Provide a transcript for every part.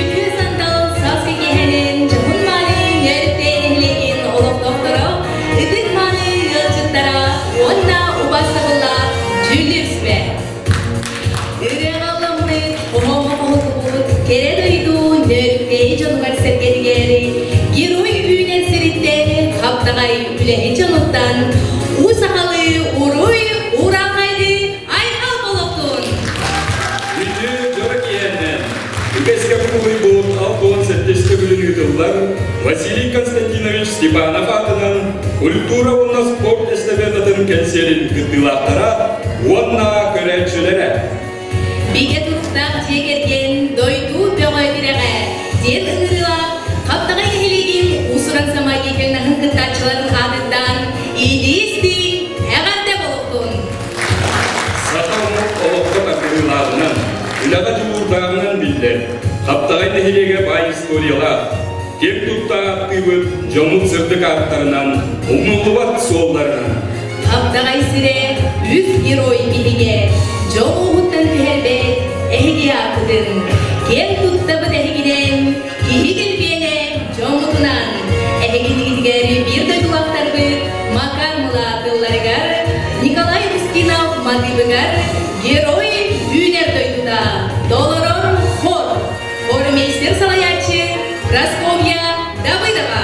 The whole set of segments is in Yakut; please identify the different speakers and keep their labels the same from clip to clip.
Speaker 1: Үтүө сандал саас киһинин дьоһун мааны нөөрүктэ нэһилиэгин олохтоохторо, ытык мааны ыалдьыттара уонна убаастабыллаах дьүүллүүр сүбэ. Ырыаҕа ылламмыт, хоһооҥҥо хоһуллубут кэрэ дойду Нөөрүктэйи дьонугар-сэргэтигэр герой үүнэр сириттэн хаптаҕай үлэһит дьонуттан уу сахалыы уруй урааҥхайдыы айхал буолуохтун!
Speaker 2: Үтүө дьоро киэһэннэн үгэскэ кубулуйбут 67 төгүлүн ыытыллар Василий Константинович Степанов аатынан культура уонна спорт эстафетатын кэнсиэрин кыттыылаахтара уонна көрөөччүлэрэ.
Speaker 1: Бигэ туруктаах дьиэ кэргэн дойду бөҕө тирэҕэ диэн ыҥырыылаах Хаптаҕай нэһилиэгин уус-уран самодеятельноһын кыттааччыларын аатыттан иитии-истии эҕэрдэ буолуохтун!
Speaker 2: Саха омук олоххо тардыһыылааҕынан, үлэҕэ дьулуурдааҕынан биллэр. Хаптаҕай нэһилиэгэ баай историялаах, киэн тутта ааттыыбыт дьоммут сырдык ааттарынан, умнуллубат суолларынан.
Speaker 1: Хаптаҕай сирэ үс герой биһигэ, дьон ууһуттан түһэрбэт эһиги ааккытын. Киэн туттабыт эһигинэн, киһи килбиэнэ дьоммутунан. Эһигинигитигэр биир дойдулаахтарбыт Макар Мылаатылларыгар, Николай Устинов матыыбыгар Герой үүнэр дойдута толорор хор, хормейстер салайааччы Прасковья Давыдова.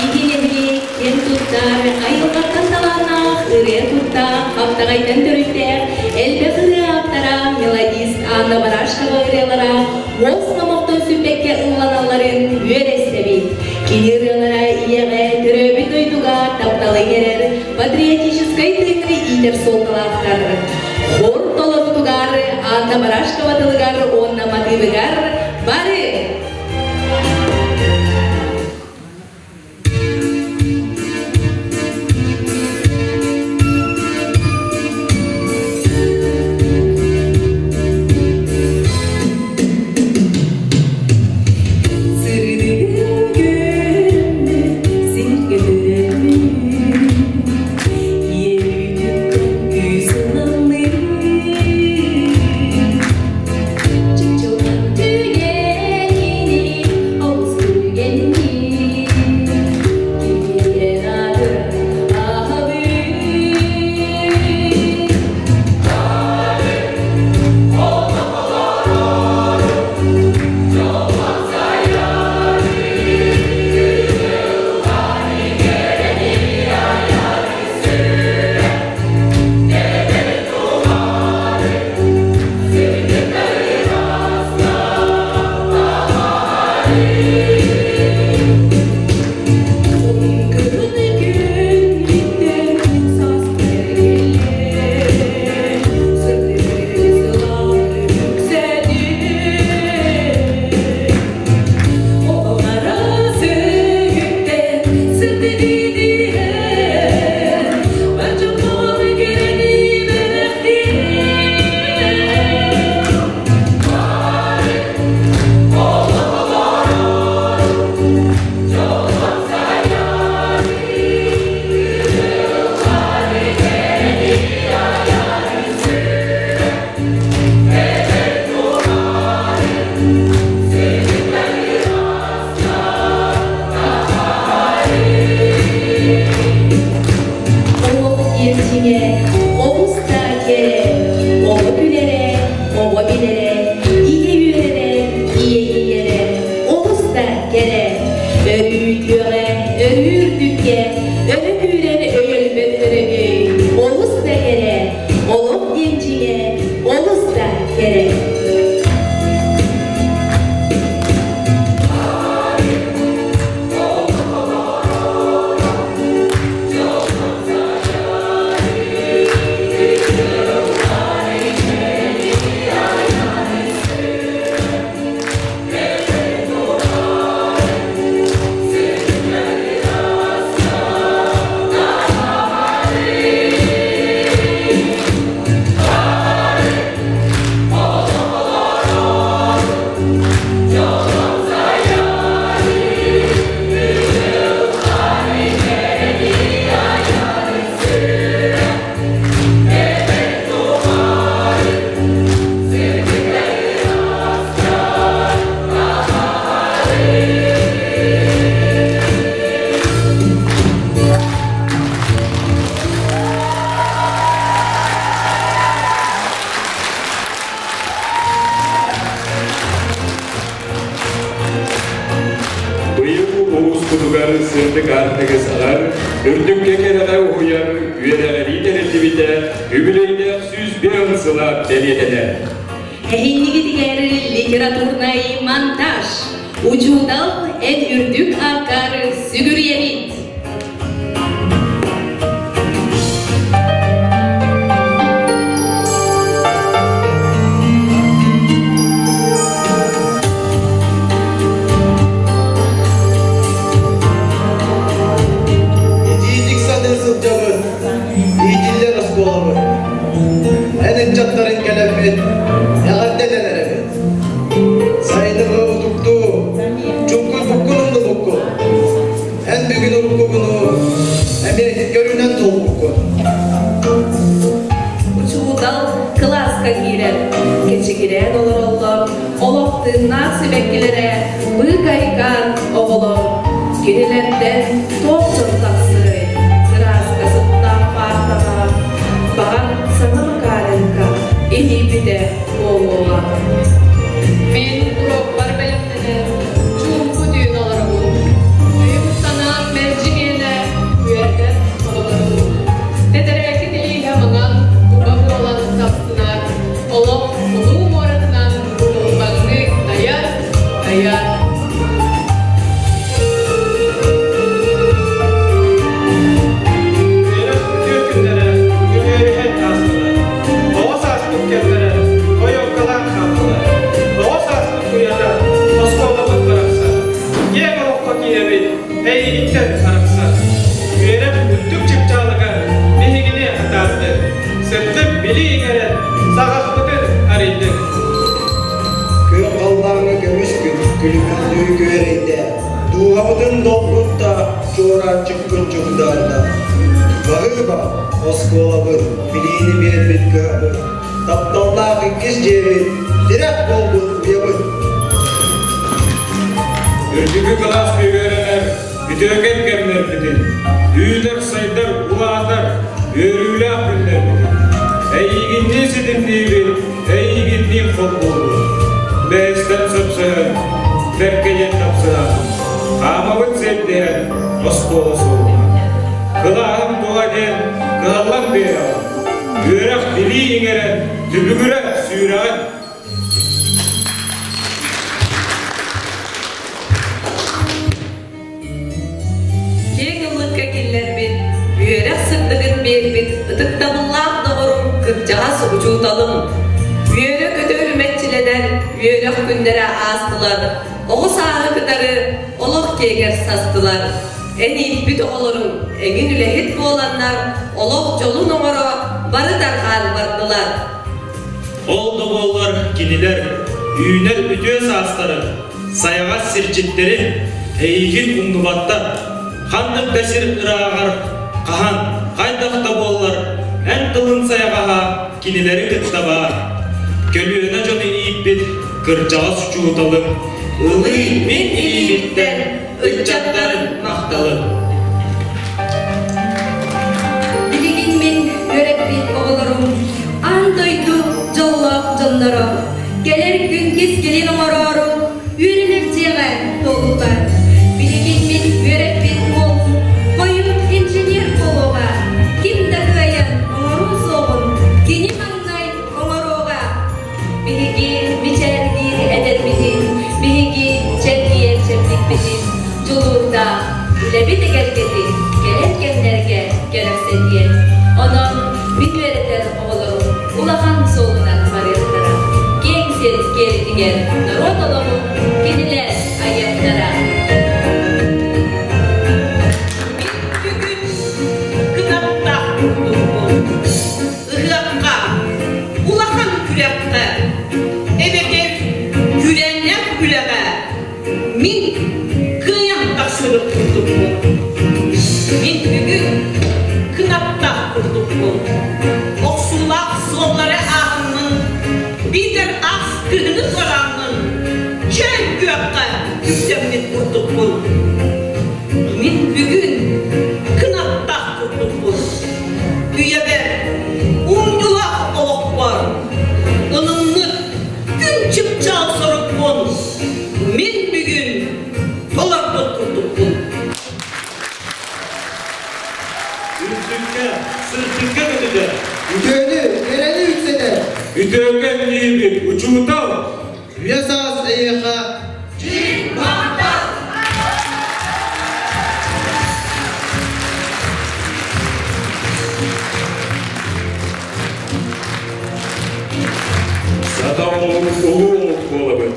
Speaker 1: Ити нэһилиэк киэн туттар, айылҕаттан талааннаах, ырыа куттаах, хаптаҕайтан төрүттээх, элбэх ырыа ааптара, мелодист Анна Барашкова ырыалара уос номохтон сүппэккэ ылланалларын үөрэ истэбит. Кини ырыалара ийэҕэ, төрөөбүт дойдуга тапталы иҥэрэр, патриотическай тыыҥҥа иитэр суолталаахтар. Хор толорутугар Анна Барашкова тылыгар уонна матыыбыгар бары Эҕэрдэ!
Speaker 2: Быйыл улууспутугар сырдык аартыгы саҕар, үрдүккэ кэрэҕэ уһуйар үөрэҕирии тэриллибитэ үбүлүөйдээх 105 сыла бэлиэтэнэр.
Speaker 1: Эһиннигитигэр литературнай монтаж. Учуутал эн үрдүк ааккар сүгүрүйэбит.
Speaker 3: Итиитик саныы сылдьабын, иитиллэр оскуолабын. Эн ыччаттарын кэлэммит, эҕэрдэлэн эрэбит. Сайыныгы утуктуу, чуҥкуйбуккун умнубуккун. Эн бүгүн уруккугуну эмиэ көрүнэн туолбуккун.
Speaker 1: Учуутал кылааска киирэр, кэчигирээн олороллор, олох тыыннаах сибэккилэрэ быыкайкаан оҕолор. Кинилэртэн туох дьон тахсыай, кырааска сыттаах паартаҕа, баҕар саҥа Макаренко иһийбитэ буолуоҕа.
Speaker 4: Мин уруокпар бэлэмнэнэн, чуумпу түүн олоробун. Өйүм-санаам мэлдьи миэнэ, үөрдэр оҕолорбун. Тэтэрээки тилииһэ маҥан, уга буолан сапсынар, олох улуу муоратынан уллаҥныы тайар, тайар.
Speaker 5: Үөрэх үтүө күннэрэ үмүөрүһэн аастылар. Оҕо сааспыт кэмнэрэ ойоҥколоон хааллылар. Оҕо сааспыт уйата оскуолабыт барахсан. Киэҥ олоххо киирэбит эйигиттэн арахсан. Үөрэх үрдүк чыпчаалыгар биһигини атаардык. Сырдык билии иҥэрэн саҕахпытын арыйдык.
Speaker 3: Күөх халлааҥҥа көмүс күн күлүмүрдүү күөрэйдэ, дууһабытын долгутта, чуораанчыкпын чугдаарда. Баһыыба, оскуолабыт, билиини биэрбит кыһабыт, тапталлаах иккис дьиэбит, тирэх буолбут уйабыт.
Speaker 5: Үрдүкү кылаас үөрэнэр үтүөкэн кэмнэрбитин, үүнэр-сайдар, улаатар үөрүүлээх күннэрбитин. Эйигинниин ситимниибит, эйигинниин холбуубут. Бэйэстэн сөпсөһөн, бэркэ диэн тапсыһан, хаамабыт сирдээн оскуола суолуна. Кылааһым тула диэн кыһаллан биэрэҕин, үөрэх билии иҥэрэн түбүгүрэ сүүрэҕин.
Speaker 1: Киэҥ ыллыкка киллэрбит, үөрэх сырдыгын биэрбит ытыктабыллаах доҕорум, кырдьаҕас учууталым. Үөрэ-көтө үрүмэччилэнэр үөрэх күннэрэ аастылар, оҕо сааһы кытары олох киэгэр састылар. Эн ииппит оҕолоруҥ эҥин үлэһит буоланнар, олох дьолун оҥоро бары тарҕаан бардылар.
Speaker 5: Ол да буоллар кинилэр үүнэр үтүө саастарын сайаҕас сирдьиттэри эйигин умнубаттар. Ханнык да сир ырааҕар, хаһан, хайдах да буоллар, эн тылын сайаҕаһа кинилэри кытта баар. Көлүөнэ дьону ииппит кырдьаҕас учууталым, ылыы мин илиибиттэн ыччаттарын махталын.
Speaker 1: Билигин мин үөрэппит оҕолорум аан дойду дьоллоох дьонноро кэлэр күн кэскилин оҥороору үөрэнэр дьиэҕэ туоллулар. Билигин мин үөрэппит уолум хойут инженер буолуоҕа, ким да кыайан оҥоруо суоҕун кини маҥнай оҥоруоҕа. Биһиги Улахан суолунан барыахтара. Киэҥ сир киэлитигэр норуот олоҕун кинилэр айыахтара.
Speaker 6: Мин бүгүн кынаттаах курдукпун. Ыһыахха, улахан күрэххэ, эбэтэр күрэннэх үлэҕэ мин кыайан тахсыбыт курдукпун. Мин бүгүн кынаттаах курдукпун. Охсуулаах суоллары ааһаммын, биитэр аас кыһыны туорааммын, чээн күөххэ үктэммит курдукпун. Мин бүгүн кынаттаах курдукпун. Үйэбэр, умньулаах олохпор ылыммыт күн чыпчаал сорукпун мин бүгүн толорбут курдукпун.
Speaker 5: Үрдүккэ, сырдыкка көтүтэр.
Speaker 3: Үтүөнү, кэрэни үксэтэр.
Speaker 2: Үтүөкэ эмниибит учуутал!
Speaker 3: Үйэ саас эйиэхэ
Speaker 2: Сата омук улуу омук буолабыт.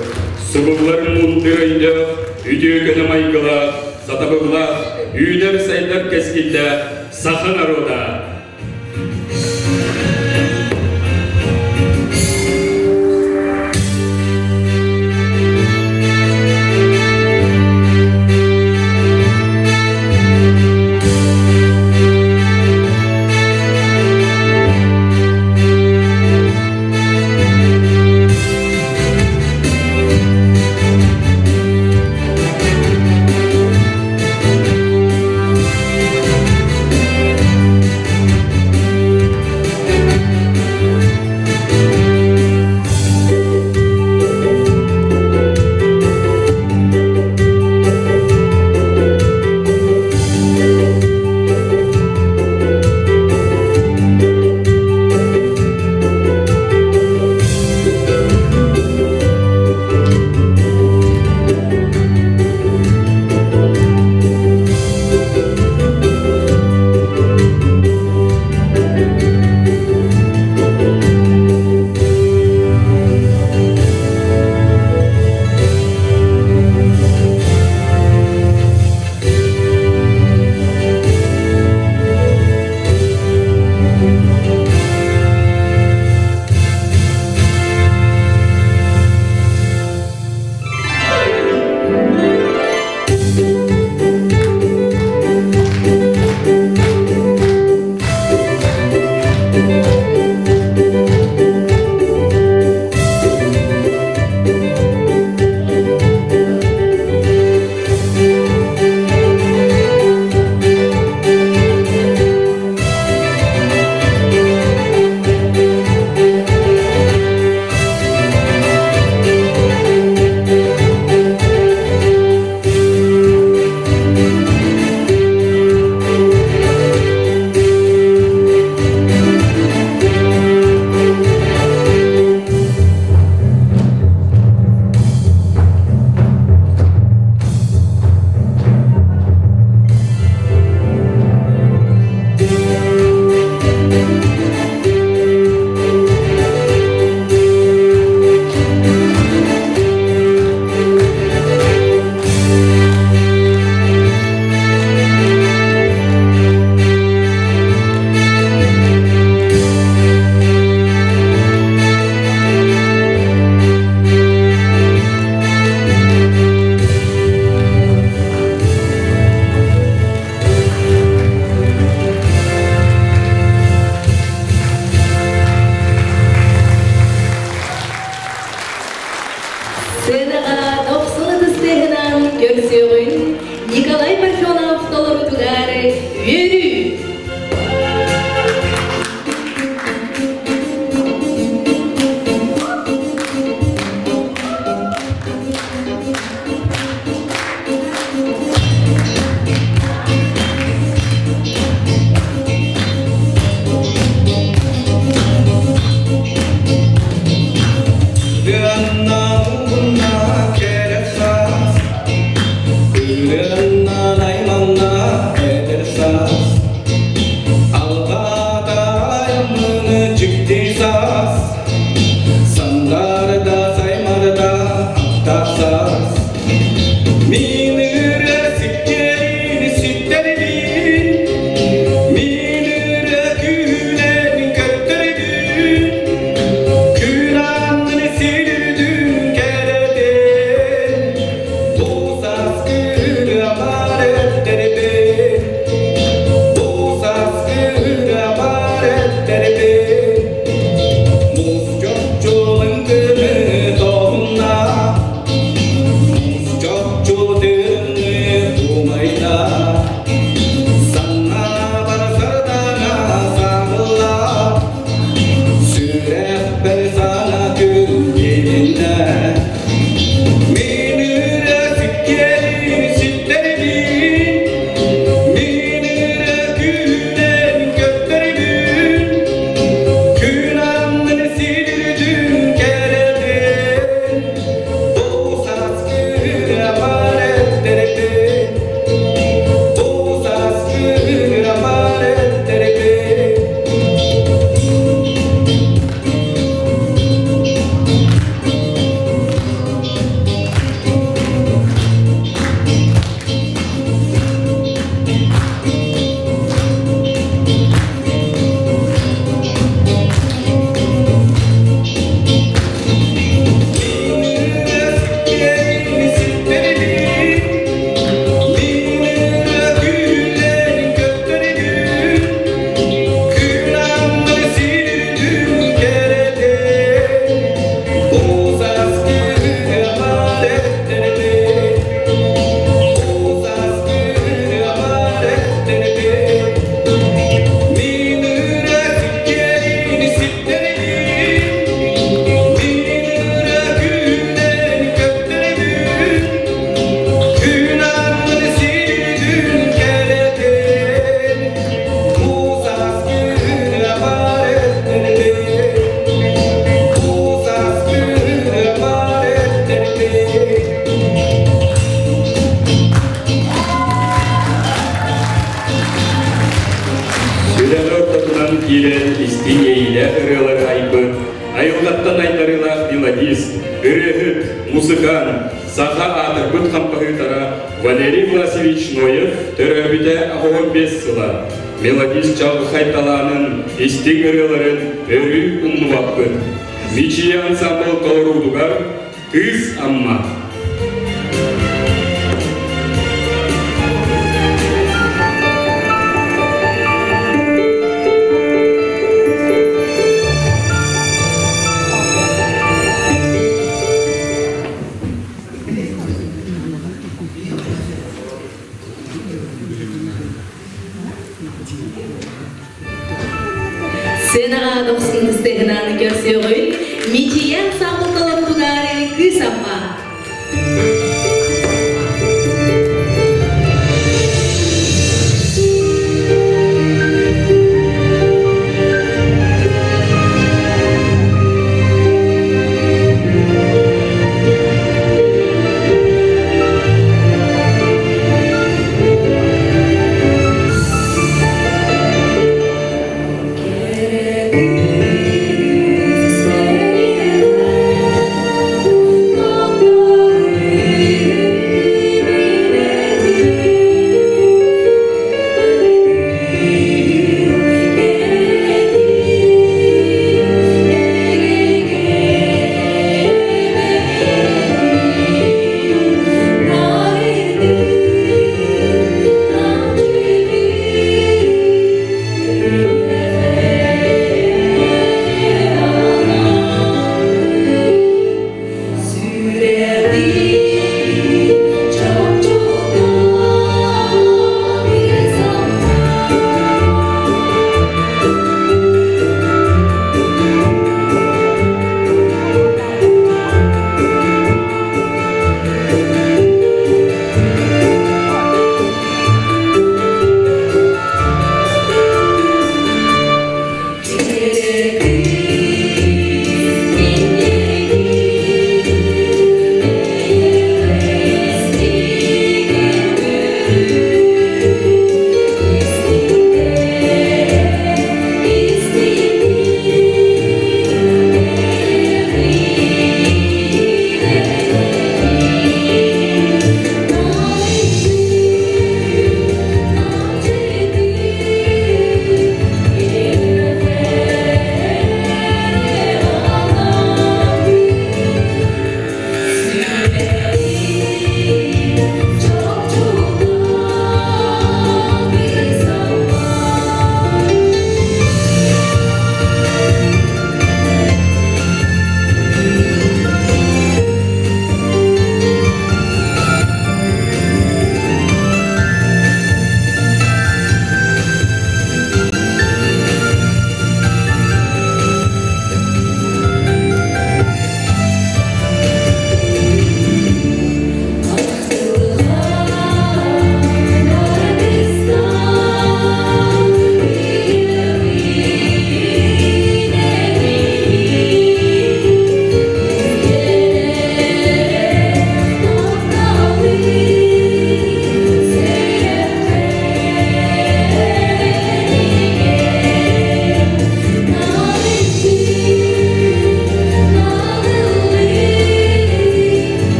Speaker 2: Субуллар мындыр өйдөөх, үтүөкөнө майгылаах, сатабыллаах, үүнэр-сайдар кэскиллээх саха народа. Тааттаттан айдарыылаах мелодист, ырыаһыт, музыкант, саха аатырбыт хампаһыытара Валерий Власьевич Ноев төрөөбүтэ 85 сыла. Мелодист чаҕылхай талаанын, истиҥ ырыаларын өрүү умнубаппыт. Мичийэ ансамбл толоруутугар Кыыс Амма.
Speaker 1: Сценаҕа дохсун ыстыһынааны көрсүөҕүн Мичийэ ансамбл толорутугаары Кыыс Амма.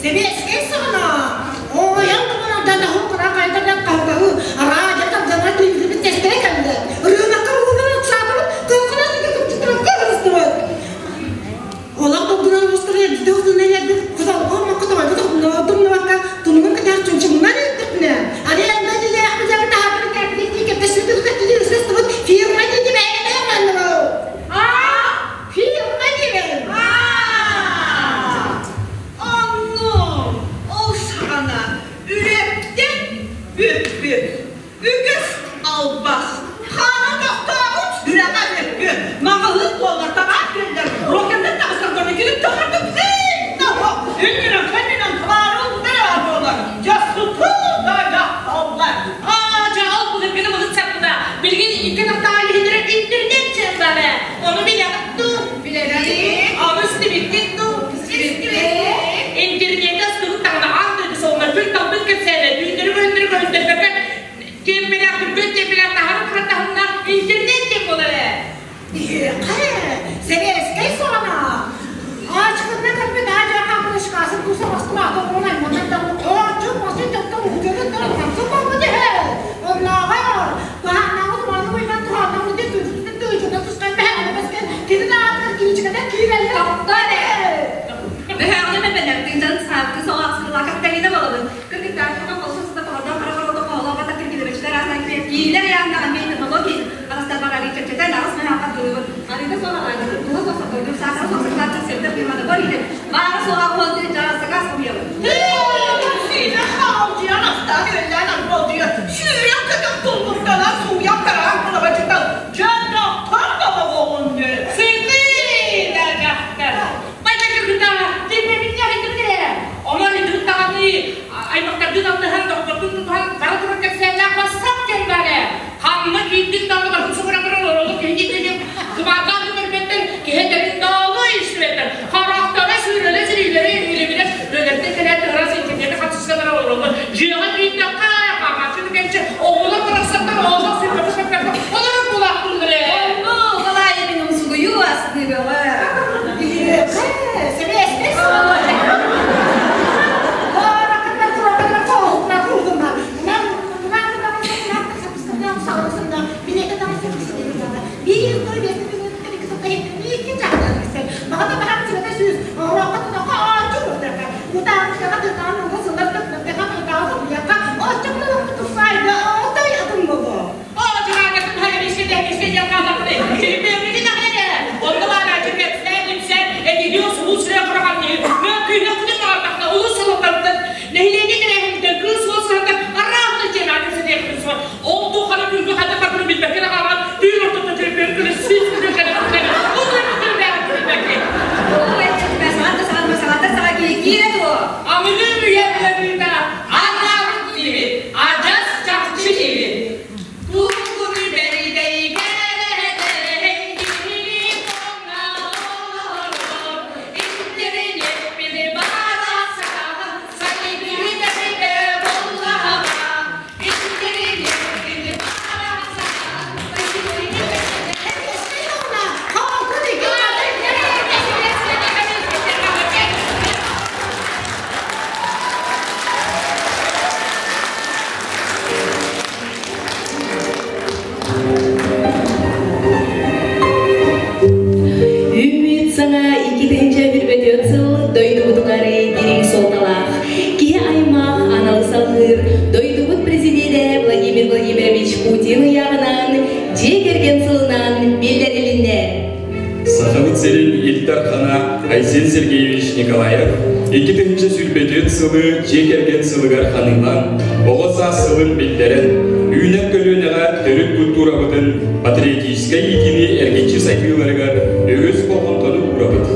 Speaker 7: Сэбиэскэй саҕана оойон тугунардан аһын кура хайдардан хаһытаһы араадьа тардана тыйгыбыт тэстэрэ кэллэ. Ырыынакка ууган ыксаатыбыт, кылкына кыттыбакка кырыстыбыт. Олох долгунан устар эрдэ устунан эрдэ куталга макка тоҕойго тумнубакка тунугун кытар чунчуҥнан иттихпинэ аренда дьиэлээхпит таһаатыбыт кэппит кэппэсүтүгүт фирма диэти бэйэтэ фирма диэбэйин
Speaker 6: Онно ол саҕана үлэттэн бүппүт үгүс албас хаана тохтообут сүрэҕэ бүппүт маҕаһыын буоллар табаар күөллэр рокерден таҕыстарганы килип тоҕордук үннүнэн кэннинэн табаары ылбыттар буолар дьассытыы да дьахталлар
Speaker 8: Аа, дьаҕал былыргыны былыт саппыта. Билигин икки тахтаҕа иһитирэ интернет чыамбара. Ону билэҕит дуу?
Speaker 4: Билэбит.
Speaker 8: Ону истибиккит дуу?
Speaker 4: Истибит.
Speaker 8: Интернетэ астыбыт таҕына аан дойду солуна күн талбыт кэпсээнэ түүннэри көһүннэри көһүннэрбэккэ тиэмпэлээх түргэн тиэмпэлээх таһара турар таһымнаах интернет диэн буолар ээ.
Speaker 7: Биһиэхэ сэбиэскэй саҕана ачыкытына кэлбит аадьа хааппылышкасын куса бастымаата оҕон айманан да хоочу масын дьоттон угутугун да хамсык буолбут иһэ. Оннооҕор туһааннааҕы туманы уйган туһааннааҕы дии түнсүтүн тыычына тускан бэһэҕинэ бэскэн кини да аатыгар киичикэтэ киирэллэр.
Speaker 4: Тоқтор ээ. Бэһэҕинэ мэбэнэр тыынчан саабыты соҕаахсыгылаа Катерина балабын. Кыргыттаахтан холсу сыта тоҕордон хара хороҕото хоолоо бата киргилэбичтэр аасан киилэр яаннаҕа технологии арастарбар чэпчэтэн аҕыс мөһөөххө тылыбын. Арыыта суох алаадьы, туһа суох сокойдур, саахара суох сакаатчы сирдэр фирманы бар иһин. Баара суоҕа уон тыынчаҕа сакаас хомуйабын.
Speaker 6: Сиинэ хаалдьыйан астаан үөллээн арбалдьыйа сүүрэн көтөн туллуктана сууйан тараан кылабачытан дьэ дьахтар да оҕоҕун
Speaker 8: Сытыы да дьахтар. Майда кыргыттаҕа тиэмпэбит иһитибит ээ. Онон ититтаҕаны аймахтардыын алтыһан, доҕоттордуун тутуһан бара турар кэпсээннээх бассаап диэн баар ээ. Ханна киирдин даҕаны барытын субуран баран олороллор киһи диэн кыбаатаан да көрбөттөр, киһи этэрин даҕаны истибэттэр. Харахтара сүүрэлэ сириилэрэ илиминэ өлөртөн кэлээт ыраас интернети хапсыса баран олороллор. Дьиэҕэ киирдэххэ, хаамааччы кэнчэ оҕолор барахсаттар оҕолор сүрбэхэ сөппөккө олорор буолаахтыыллар ээ.
Speaker 4: Онну балаайы мин умсугуйуу астыы бөҕө.
Speaker 7: Биһиэхэ сэбиэскэй саҕана Ол эттэтимэ саҥа саҥа саҥа саҥа киһи киирэ туо.
Speaker 8: Аныгы үйэ ыарыыта анаабыт диибит, адьас чахчы диибит. Тугуну бэридэйгэ
Speaker 1: Үүммүт саҥа 2024 сыл дойдубутугар дириҥ суолталаах, киһи аймах анал салгыыр дойдубут президенэ Владимир Владимирович Путин ыйааҕынан дьиэ кэргэн сылынан биллэрилиннэ.
Speaker 2: Сахабыт сирин Ил Дархана Айсен Сергеевич Николаев 2024 сылы дьиэ кэргэн сылыгар ханыылаан, оҕо саас сылын биллэрэн, үүнэр көлүөнэҕэ төрүт культурабытын патриотическай иитиини эргиччи сайдыыларыгар үгүс болҕомтону уурабыт.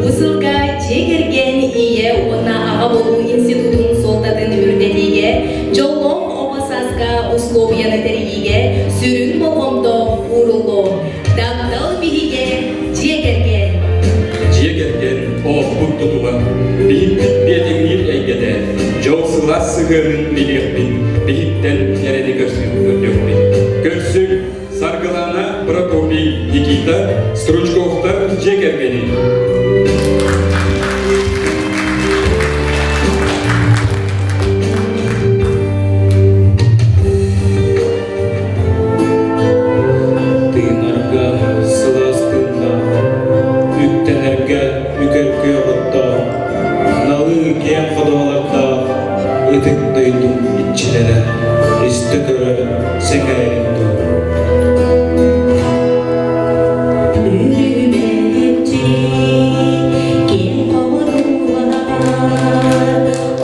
Speaker 1: Бу сылга дьиэ кэргэн ийэ уонна аҕа буолуу институтун суолтатын үрдэтиигэ, дьоллоох оҕо сааска услуобуйаны тэрийиигэ сүрүн болҕомто ууруллуо. Таптал биһигэ дьиэ кэргэн.
Speaker 2: Дьиэ кэргэн олохпут тутула, биһикпит биэтэҥниир эйгэтэ, дьол сылаас сыһыанын билиэхпит, биһиктэн эрэни көрсүөхпүт. Көрсүк Саргылана Прокопий Никита Стручковтар дьиэ кэргэнин.
Speaker 9: ытык дойдум иччилэрэ истэ-көрө сэҥээрин дуу.
Speaker 1: Үрүмэччи киэҥ хомунуулар,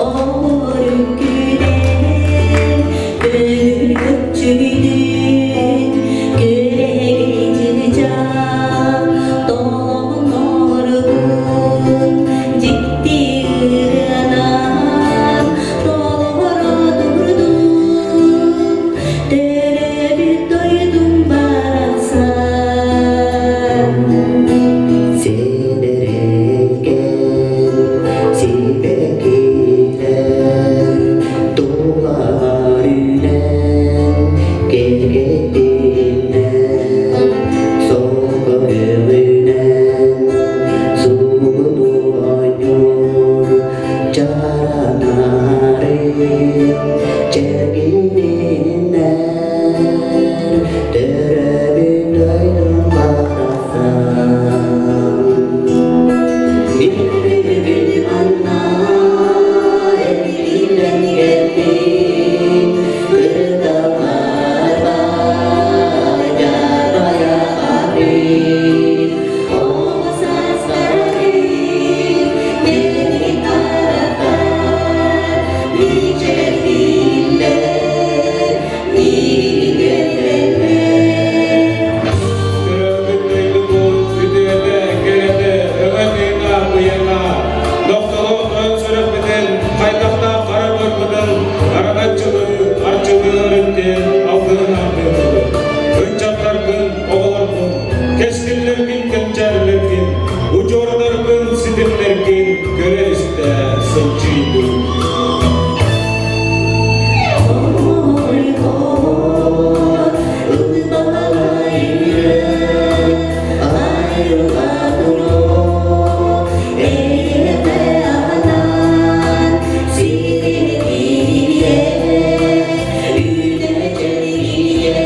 Speaker 1: оҕолор үҥкүүлээн, көҥүл көччүйдүн, күрэгэй чыычаах, толоноргун, дьикти ырыанан толоро турдун, төрөөбүт дойдум барахсан.
Speaker 10: Синдэрэлгэн сибэккилэр тулалар үүнэн кэргэттиннэр солко өҥүнэн суугуну оонньуур чаранаары чэргининнэр төрөөбүт дойдум барахсан. Бүгүн манна эргиллэн кэллим, кырдалларбар дьарбайа аатым. Оҕо сааспарым мини харахтар мичээрдииллэр, миигин үөрдэллэр.
Speaker 9: Төрөөбүт дойдубут үтүөтэ, кэрэтэ, өҥө-тыына, быйаҥа, нохтолоох өн сүрэхпитин, хайдахтаах хара барбытын араҥаччылыы, арчылыы өрүттүн, алгыһын ааттыыбыт. Ыччаттаргын, оҕолоргун, кэскиллэргин, кэнчээрилэргин, удьуордаргын, ситимнэргин көрө-истэ сылдьыйдын.
Speaker 1: Хомойбот ылбаҕайы айылҕа туруо эйиэхэ анаан сириэдийэ үүнэ чэлгийэ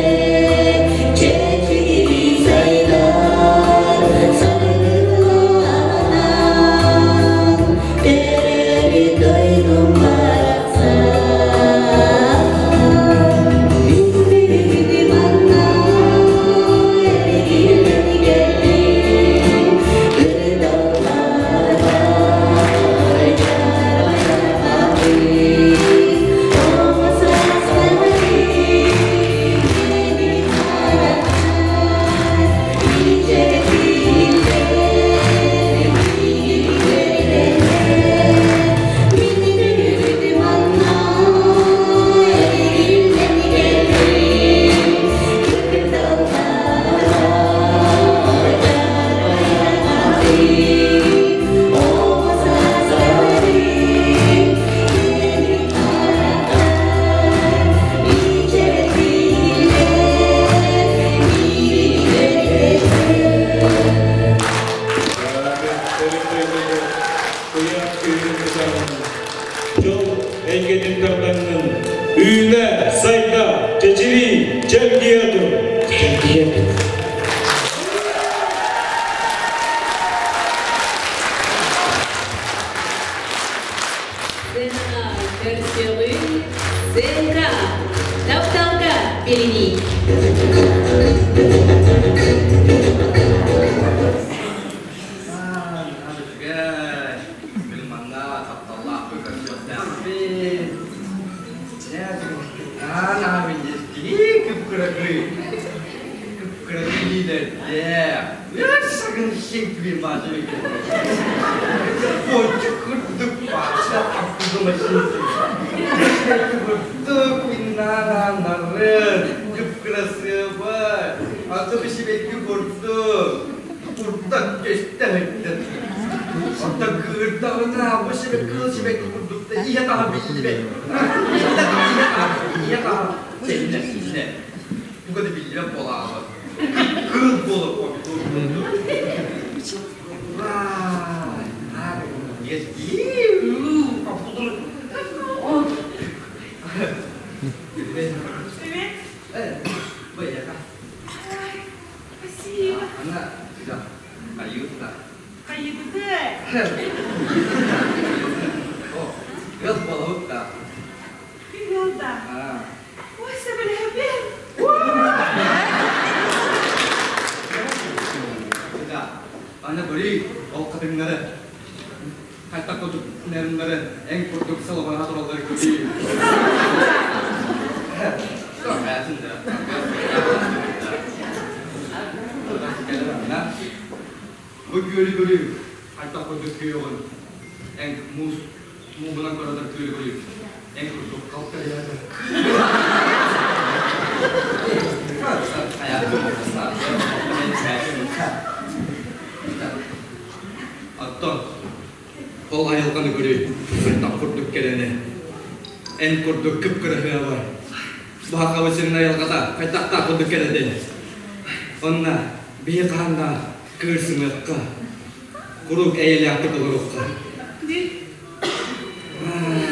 Speaker 1: чэчирии сайдар саргыланан төрөөбүт дойдум барахсан. Бүгүн манна эргиллэн кэллим, кырдалларбар дьарбайа оҕо сааспарым мини харахтар мичээрдииллэр, миигин үөрдэллэр. Мин бүгүн манна эргиллэн кэллим, кырдалларбар дьарбайа оҕо сааспарым мини харахтар мичээрдииллэр, миигин үөрдэллэр.
Speaker 9: Төрөөбүт төрүт дойдубут куйаар күүһүн тутаҥҥын, дьол эйгэтин тардаҥҥын, үүнэ, сайда, чэчирии, чэлгийэ тур!
Speaker 10: Чэлгийэ тур!
Speaker 1: Сценаҕа көрсүөҕүҥ, сценка, тапталга билинии.
Speaker 11: Үчүгэй. Манна тапталлаахпын көрсүөхтээхпин. Кып-кыракый. Кып-кыракый илиилэрдээх. Курдук кып-кырасыабай. Аты сибэкки курдук. Курдак көстө сылдьар. Оттон кыырдаҕына бу сибэкки кыл сибэкки курдук да иһэ таһа биллибэт. Иһэ таһа, иһэ таһа сэннэ, синнэ. Туга да биллибэт буолаабыт. Кыл буолар помидор курдук.
Speaker 8: Привет. Спасибо. Хайыбыты.
Speaker 6: Ой, сөбүлэһэбин.
Speaker 11: Аны көрүй, ол хатыҥнары, хайдах курдук нервнары, эҥ курдук сылабаҕа тураллары көрүй. Бу күөлү көрүү, хайдах курдук күөҕүн, эҥ муус мууһунан көрөдөр күөлү көрүү, эҥ курдук халтарыйаата. Оттон ол айылҕаны көрүү, хайдах курдук кэрэни, эн курдук кып-кыраһыабай. Баһахабы сирин айылҕата хайдахтаах курдук кэрэтин. Онно биһи хааннаах кыырсымыахха, куруук эйэлээхтик олоруохха.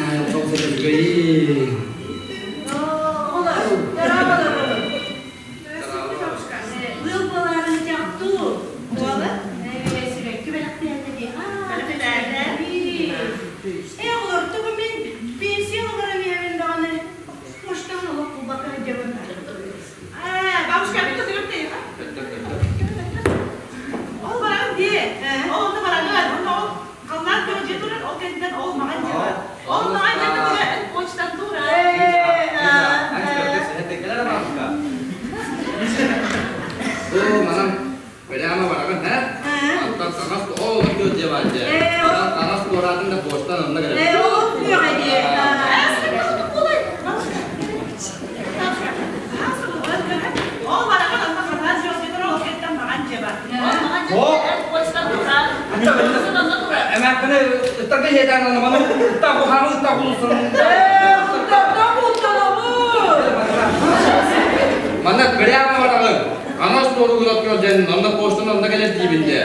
Speaker 11: Айылҕа үчүгэй.
Speaker 6: Бабушка, мен көтөрөм дейха. Ол баран дии. Ол онно бараҥын. Онно ол халлаан көҕө дьиэ турар, ол кэнниттэн ол маҕан дьиэ бар. Ол маҕан дьиэ турар, почтан турар.
Speaker 11: Бу манан прямо бараҕын, һэ? Антон таҥас ол күө дьиэ бар дьиэ. Таҥас туораатын да почтан онно кэлэр.
Speaker 6: Ол күөҕэ дии. Ол бараҕын онно халлаан дьиэ турар, ол кэнниттэн маҕан дьиэ бар. Ол маҕан дьиэ почтан турар. Онно турар.
Speaker 11: Эмээххини ыттарга иһэтээн маны ытта кухаамы ытта кулусын. Манна прямо бараҕын. Анас туоругун от дьэн онно почтан онно кэлэр диибин дьэ.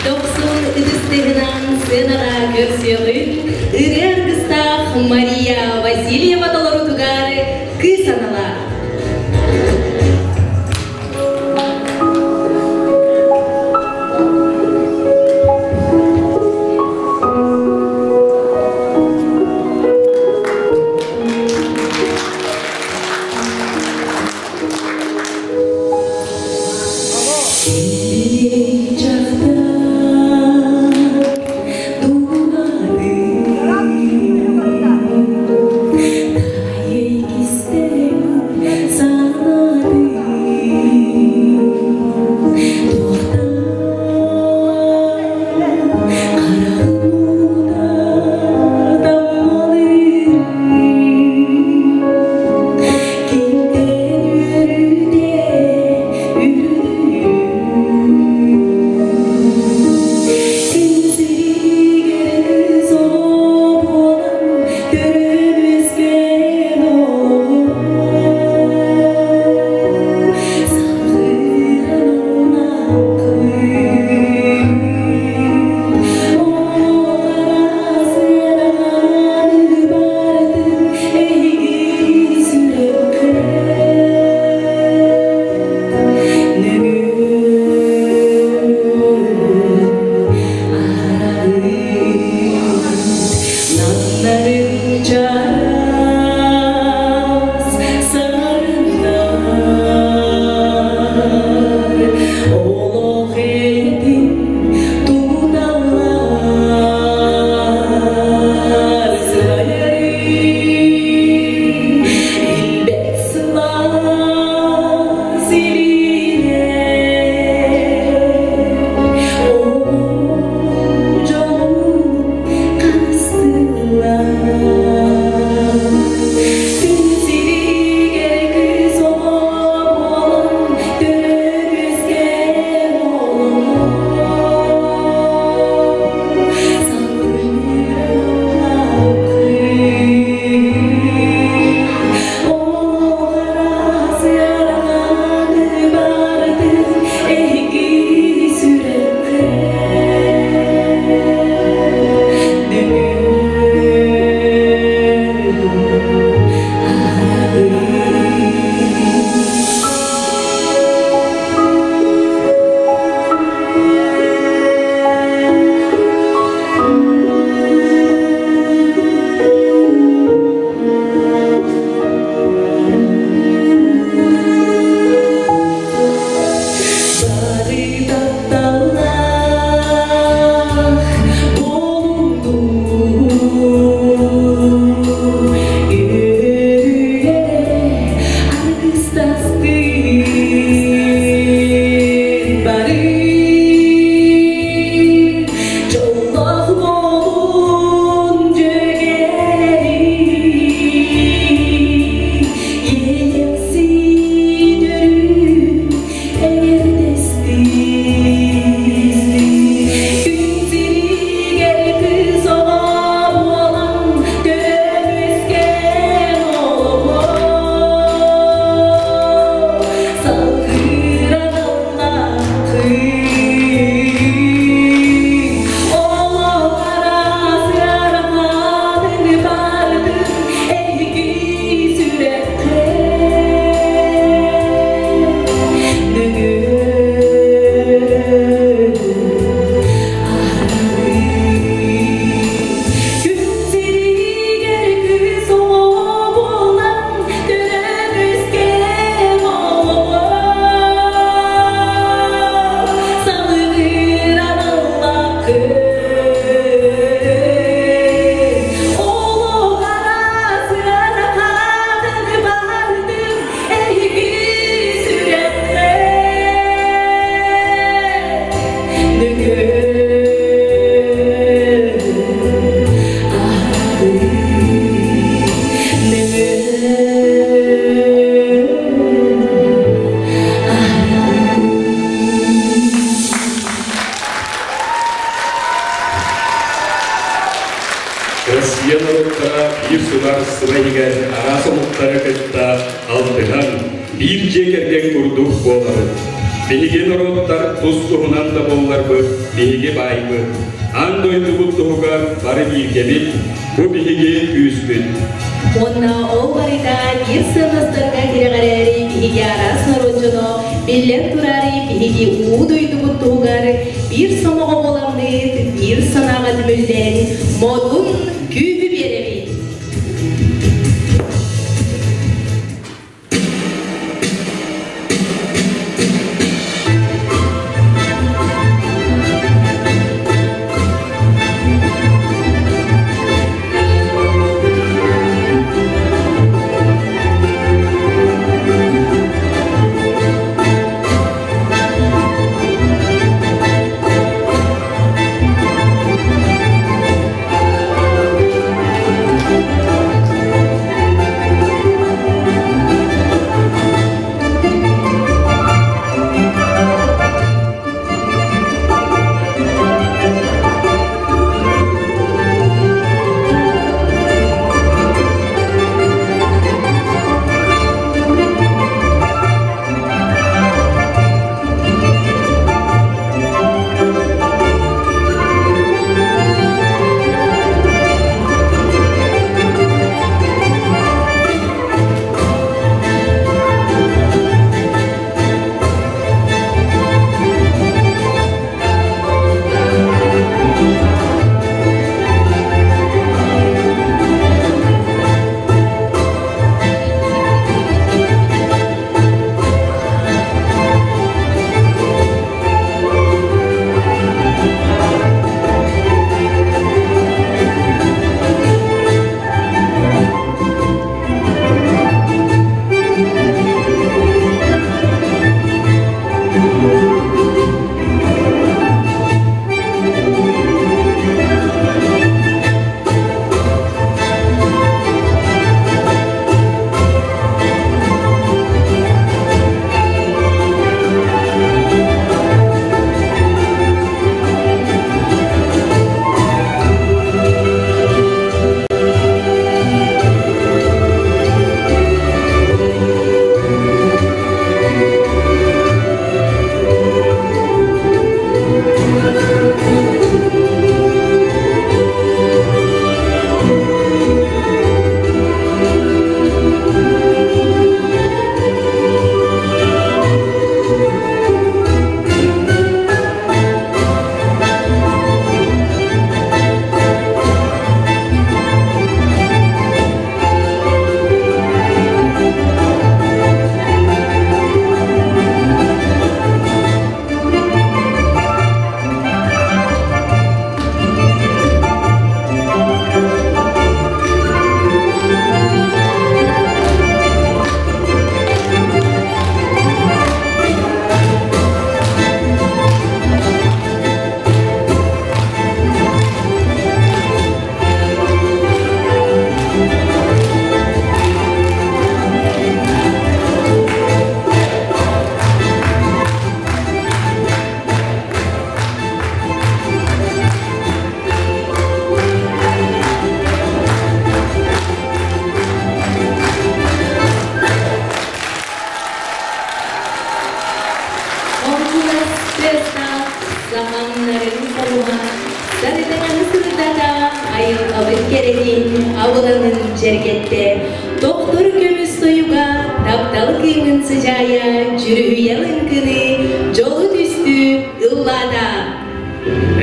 Speaker 1: Дохсун ытыстыһынан сценаҕа көрсүөҕүн ырыа аргыстаах Мария Васильева толорутугар кыыс анала. Кимтэн үөрүүтэ үрдүү.
Speaker 2: судаарыстыба иһигэр араас омуктары кытта алтыһан, биир дьиэ кэргэн курдук буолабыт. Биһиги норуоттар тус-туһунан да буолларбыт, биһиги баайбыт. Аан дойдубут туһугар бары бииргэбит, бу биһиги күүспүт.
Speaker 1: Уонна ол барыта биир сыаннастарга тирэҕэрээри биһиги араас норуот дьоно биллэн тураары биһиги уу дойдубут туһугар биир сомоҕо буоламмыт, биир санааҕа түмүллэн, модун күүһү биэрэбит. Оҥкулас тыастаах саһааннарын хомуһа, сардаҥаны сырдата, айылҕабыт кэрэтин абылаҥын дьэргэттэ, тохтор көмүс тойуга, таптал кыымын сыдьаайа, дьүрүһүйэ лыҥкыны, дьолу түстүү ыллаата.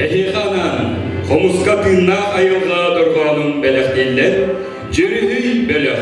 Speaker 2: Эһиэхэ анаан хомуска тыыннаах айылҕа дорҕоонун бэлэхтииллэр Дьүрүһүй бөлөх.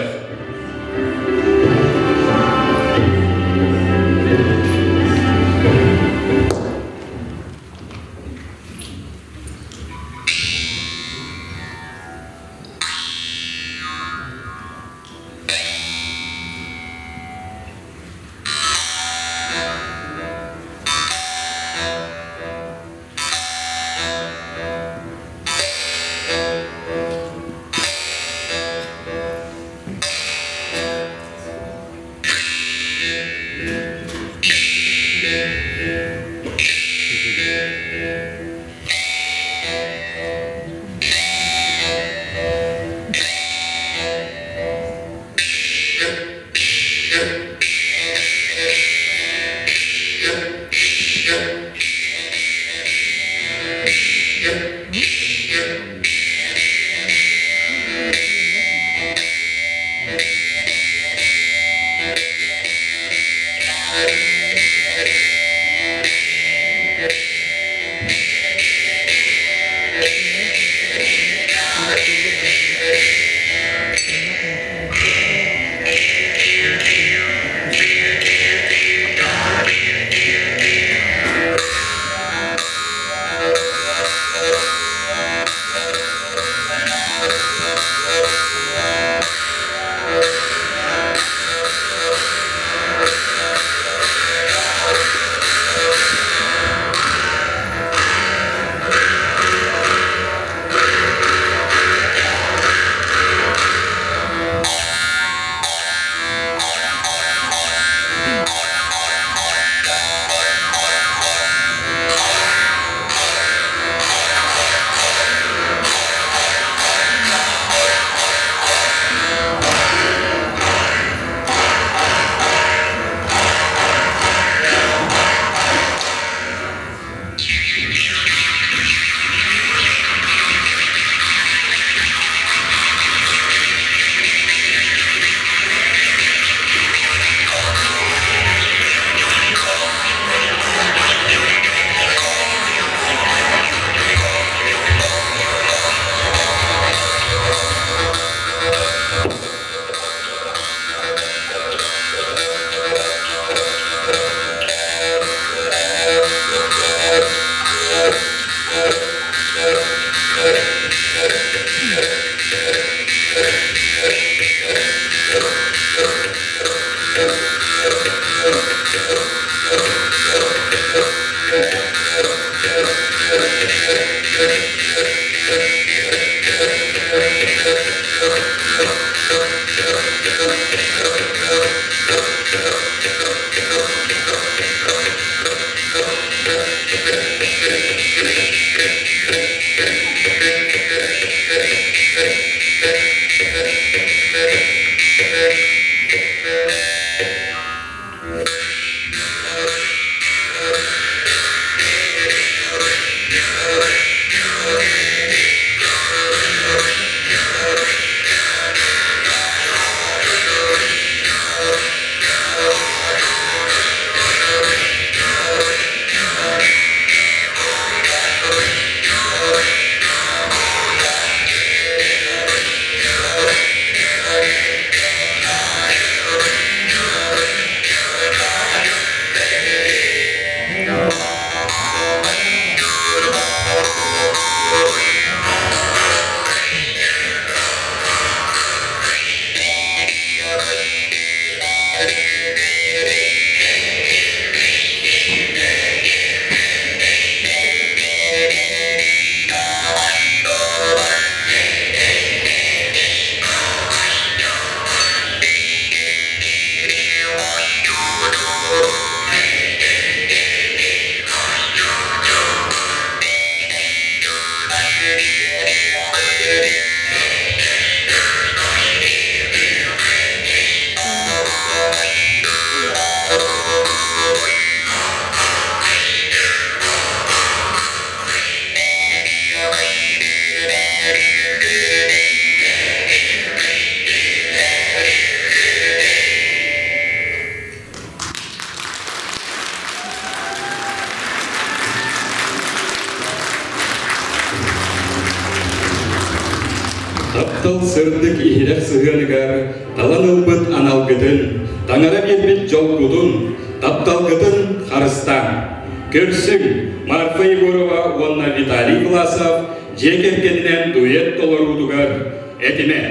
Speaker 2: Таптал сырдык иһирэх сыһыаныгар талан ылбыт аналгытын, таҥара биэрбит дьолгутун, тапталгытын харыстааҥ. Көрсүҥ, Марфа Егорова уонна Виталий Власов дьиэ кэргэнинэн дуэт толоруутугар этимэ.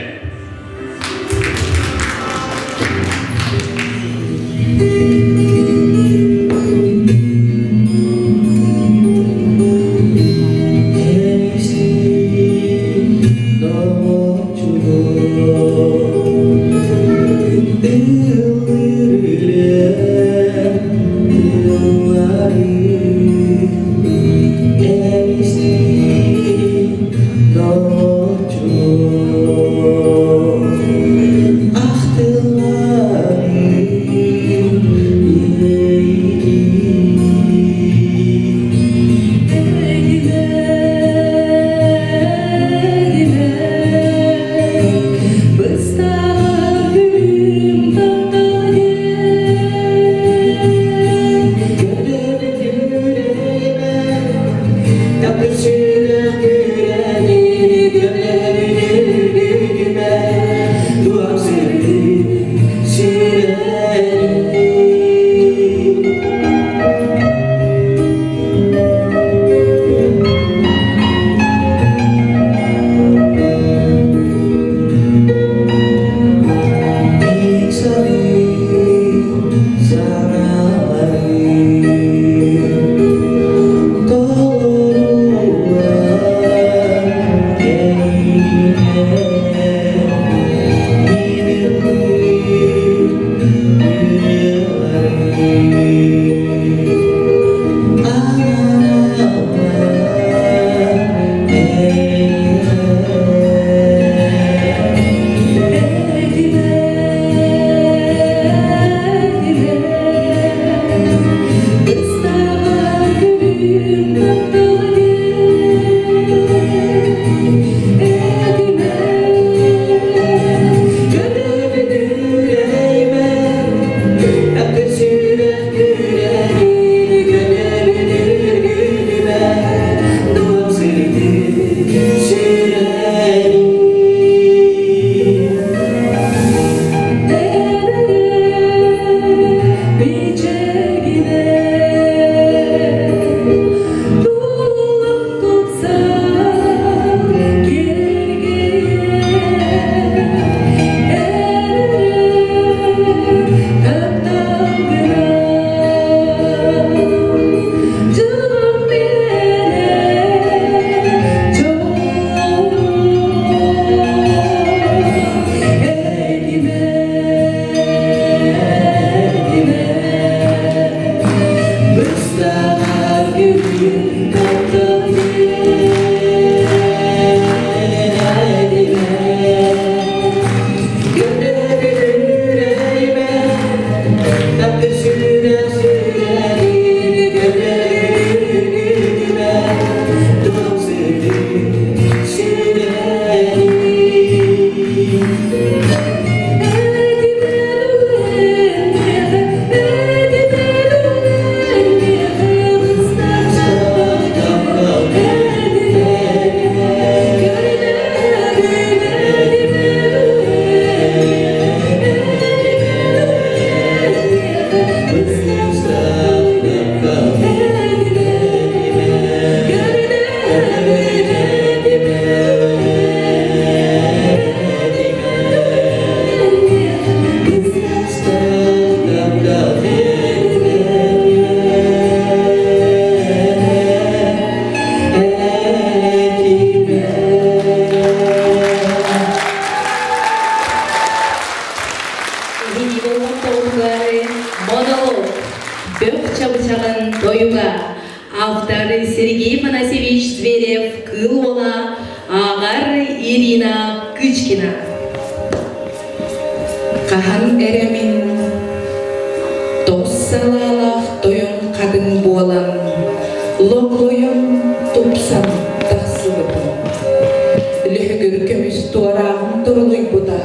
Speaker 1: Автор Сергей Афанасьевич Зверев, Кыыл Уола, ааҕар Ирина Кычкина.
Speaker 12: Хаһан эрэ мин тос салаалаах тойон хатыҥ буолан, логлойон тупсан тахсыбытым. Лүһүгүр көмүс туорааҕым турулуйбута.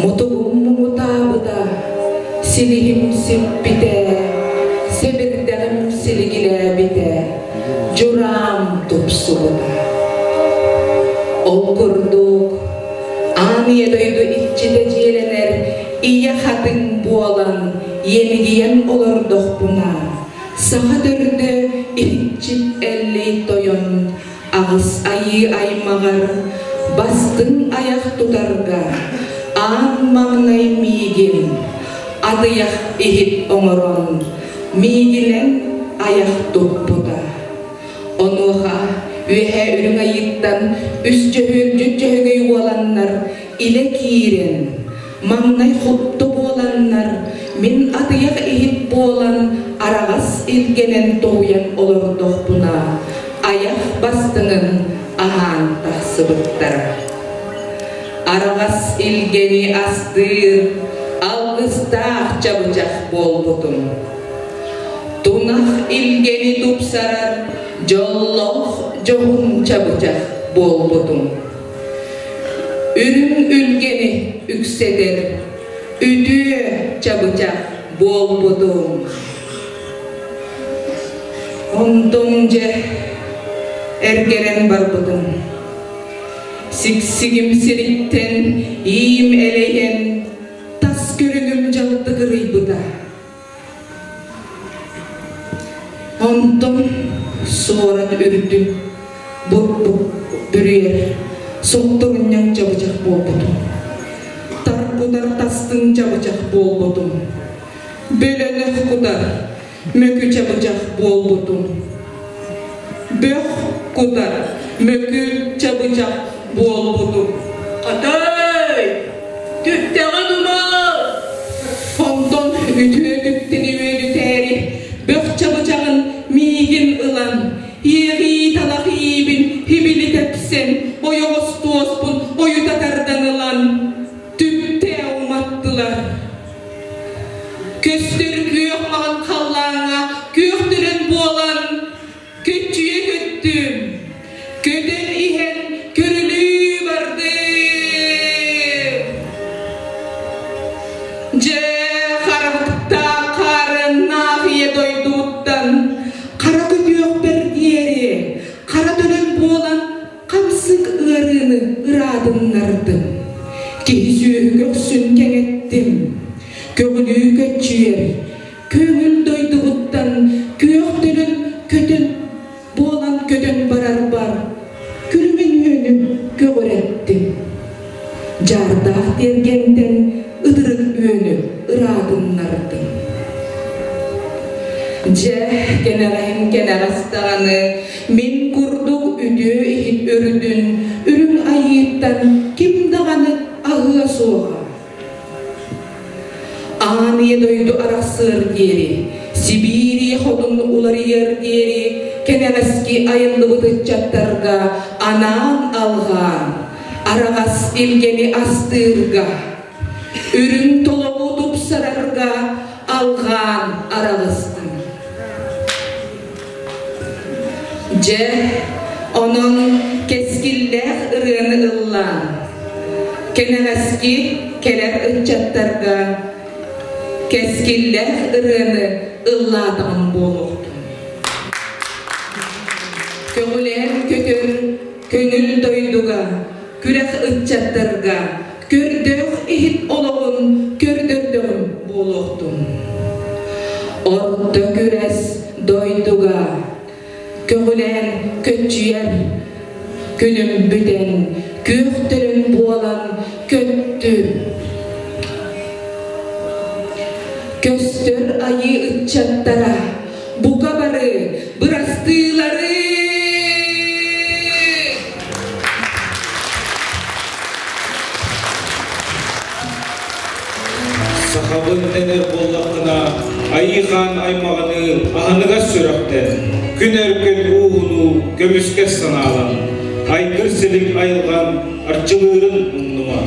Speaker 12: Мутугум муҥутаабыта, силиһим сиппитэ, сэбирдэҕим силигилээбитэ, дьураам тупсубута. Ол курдук, аан ийэ дойду иччитэ дьиэлэнэр ийэ хатыҥ буолан иэмигийэн олордохпуна, саха төрдө иһиччит Эллэй тойон аҕыс айыы аймаҕар бастыҥ айах тутарга аан маҥнай миигин атыйах иһит оҥорон миигинэн айах туппута. Онуоха үөһээ үрүҥ айыыттан үс дьөһүөлдьүт дьөһөгөй уоланнар илэ киирэн, маҥнай хутту буоланнар, мин атыйах иһит буолан араҕас илгэнэн тоһуйан олордохпуна, айах бастыҥын аһаан тахсыбыттара. Араҕас илгэни астыыр алгыстаах чабычах буолбутум. Тунах илгэни тупсарар дьоллоох дьоһун чабычах буолбутум. Үрүҥ үлгэни үксэтэр үтүө чабычах буолбутум. Онтум дьэ эргэрэн барбытым. Сиксигим сириттэн иим элэйэн тас көрүҥүм дьалты кырыйбыта. Онтон суорат үрдүн бур-бур бүрүйэр суптурунньаҥ чабычах буолбутум. Тар кутар тастыҥ чабычах буолбутум. Бөлөнөх кутар мөкү чабычах буолбутум. Бөх кутар мөкү чабычах буолбутум.
Speaker 6: Хатай! Түптэҕин умар!
Speaker 12: Онтон үтүө түптүнү үөдүтээри бөх чабычаҕын миигин ылан, иэҕии талах иибин хибили тэпсэн, ойоҕос туоспун ойута тардан ылан, түптэ уматтылар. Көстөр күөх маҕан халлааҥҥа күөх төлөн буолан, көччүйэ көттүм. Көтөн иһэн көрүлүү бардым. Дьэ, харахтаах хаарыаннаах ийэ дойдуттан хара көтүөхпэр диэри хара төлөн буолан хамсык ыарыыны ыраатыннардым. Киһи сүөһү көхсүн кэҥэттим. Көҕүлүү көччүйэр, көҥүл дойдубуттан күөх төлөн көтөн буолан көтөн барарбар күлүмэн үөнү көҕүрэттим. Дьаардаах тиэргэнтэн ытырык үөнү ыраатыннардым. Дьэ, кэнэҕэһин кэнэҕэс даҕаны мин курдук үтүө иһит өрүтүн үрүҥ айыыттан ким даҕаны аһыа суоҕа. Аан ийэ дойду арахсыар диэри, Сибиирия хотун уларыйар диэри кэнэҕэски айыллыбыт ыччаттарга анаан алҕаан, араҕас илгэни астыырга, үрүҥ толоҕу тупсарарга алҕаан араҕыстым. Дьэ, онон кэскиллээх ырыаны ыллаан, кэнэҕэски кэлэр ыччаттарга кэскиллээх ырыаны ыллаатаҕым буолуохтун. Көҕүлээн көтөр көҥүл дойдуга, күрэх ыччаттарга көрдөөх иһит олоҕун көрдөрдөҕүм буолуохтун. Орто күрэс дойдуга көҕүлээн көччүйэр күнүм бүтэн, күөх төлөн буолан көттүм. Көстөр айыы ыччаттара, бука бары бырастыылары!
Speaker 9: Сахабын дэнэр буоллаххына, Айыы хаан аймаҕыныы аһыныгас сүрэхтэн, күн өркөн ууһунуу көмүскэс санаалан, айгыр-силик айылҕан арчылыырын умнума.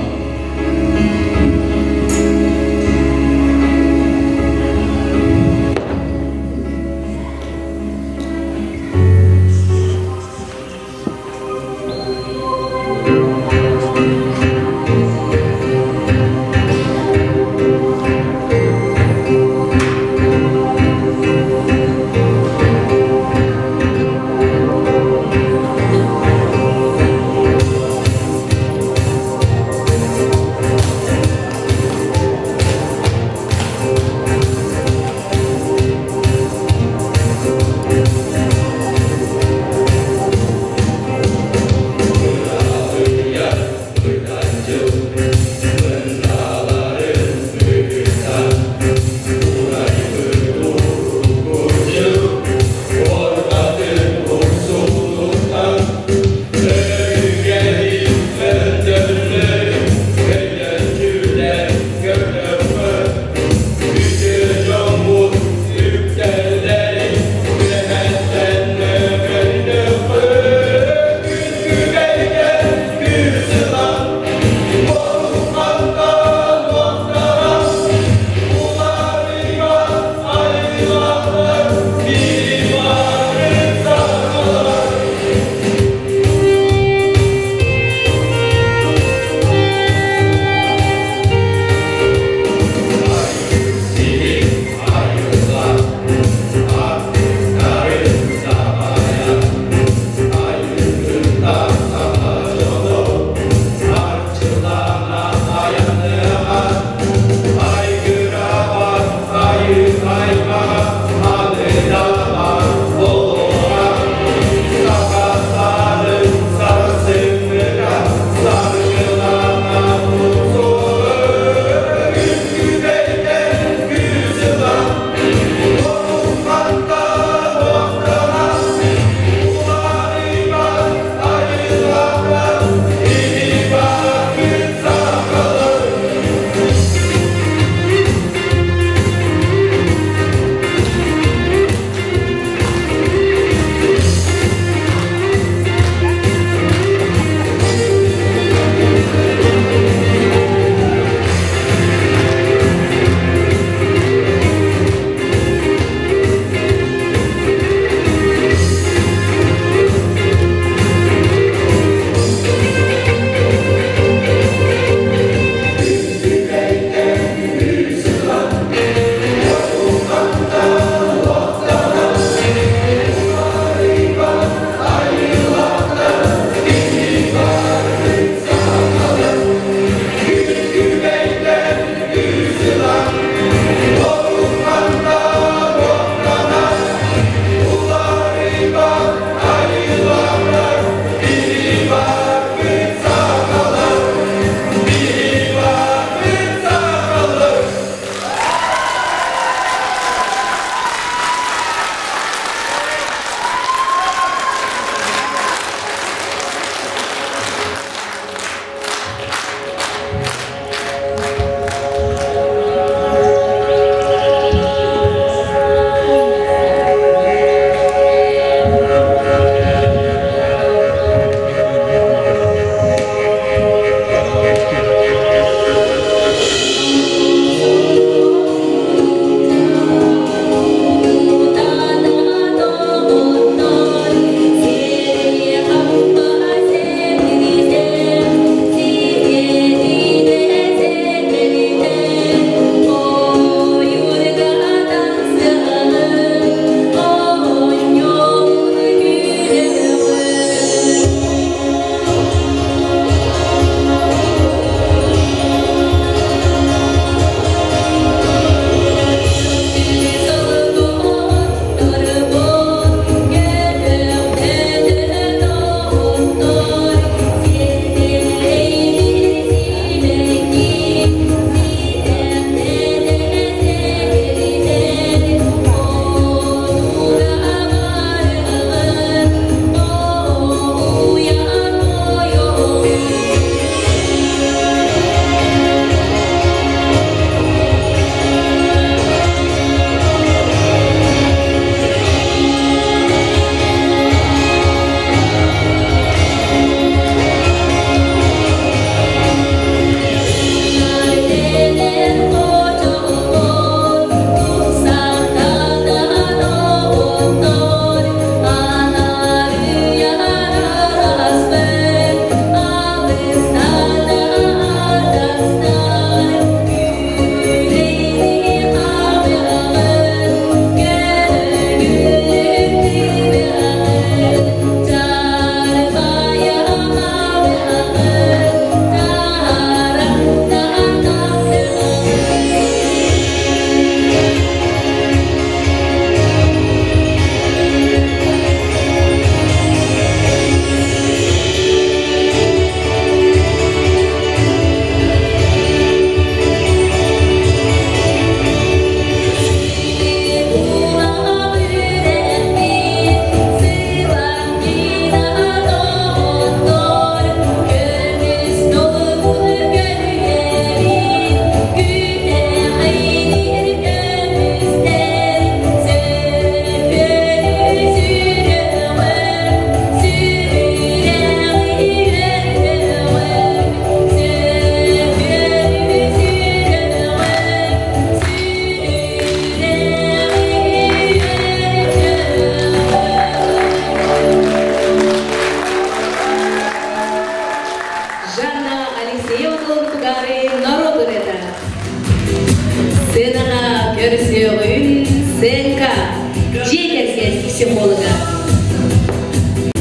Speaker 1: психолога.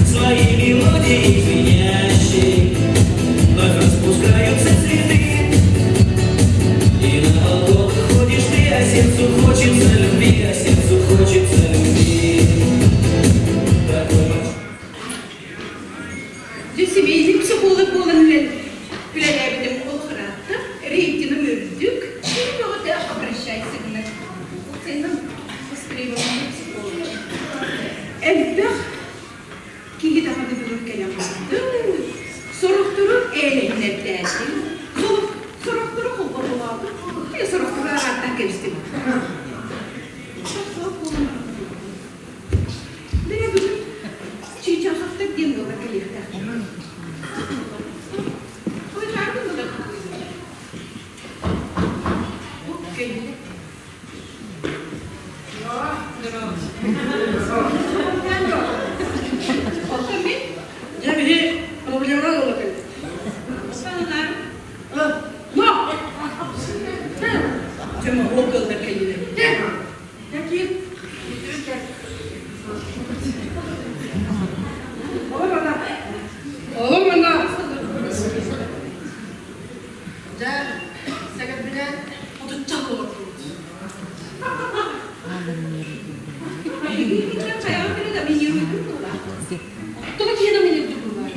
Speaker 10: Свои мелодии звенящие Вновь распускаются цветы И на балкон выходишь ты, а сердцу хочется любви, а сердцу хочется любви. Такой
Speaker 12: Дьэ семейный психолог буолан үлэлээбитим олох ыраатта. Рейтиным үрдүк. Киһи бөҕөтө обращайся гынар. Уопсайынан востребованный психолог. Элбэх киһи даҕаны бүгүн кэлэн барды. Сорохтору ээлэһинэрдээтим. Сорохтору холбоһолоотум. Сорохтору арааттан кэбистим. Бэрэ бүгүн Чыычааховтар диэн ыаллар кэлиэхтээхтэр.
Speaker 7: Дьэ биһи проблемалар ыла кэлбит. Но!
Speaker 12: Дьэ моһуок ыаллар кэллилэр.
Speaker 7: Дьэ киир. Олор ана. Олор ана. Дьэ, сэгэрбинэн отучча олордубут. Тоҕо киһи доминируйдук буолар?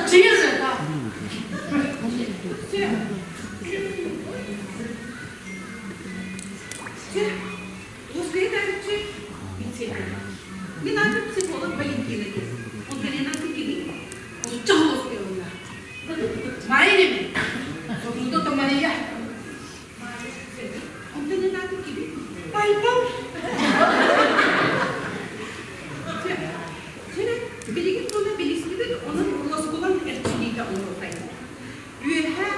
Speaker 7: Чиҥэр
Speaker 12: Мин аатым психолог Валентина диэн. Онтон кимий? Отучча олус Майя Сотунда Мария. Онтон аатым кимий? Байбал. Билигин тула билистибит, онон уоскулаҥ эрчиллиитэ оҥоруоххайын. Үөһэ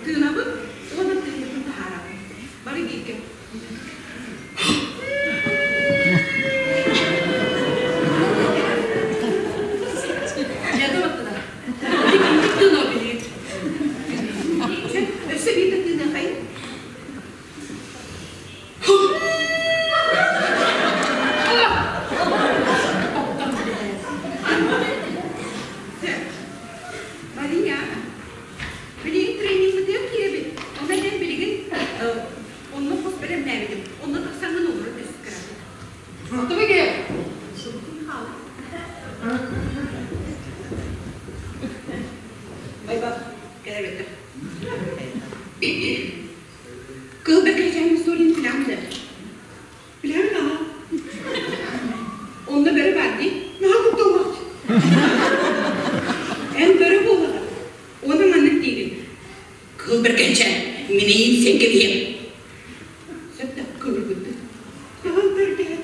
Speaker 12: тыынабыт уонна тыынньытын таһаарабыт. Бары бииргэ. Өссө биирдэ тыыныахайын. Мария, билигин тренингмытыгар киирэбит. Онно дьэн билигин онно хос бэлэмнээбитим. Онно тахсаҥҥын олоро түс кыратык.
Speaker 7: Тугу
Speaker 12: Шубутун хаалар. Байбал, кэлэбэттэр. Кыл бэкэчээн историяны билэҕин да? Билэҕин аҕа. Онно бөрө баар дии. Наһаа кутталлаах. Эн бөрө буоллаҕа. Уонна маннык диигин. Кыл бэркэнчэ, минийин сен кэбиһиэм. Сөп да кыырбытты. Кыл бэркэч.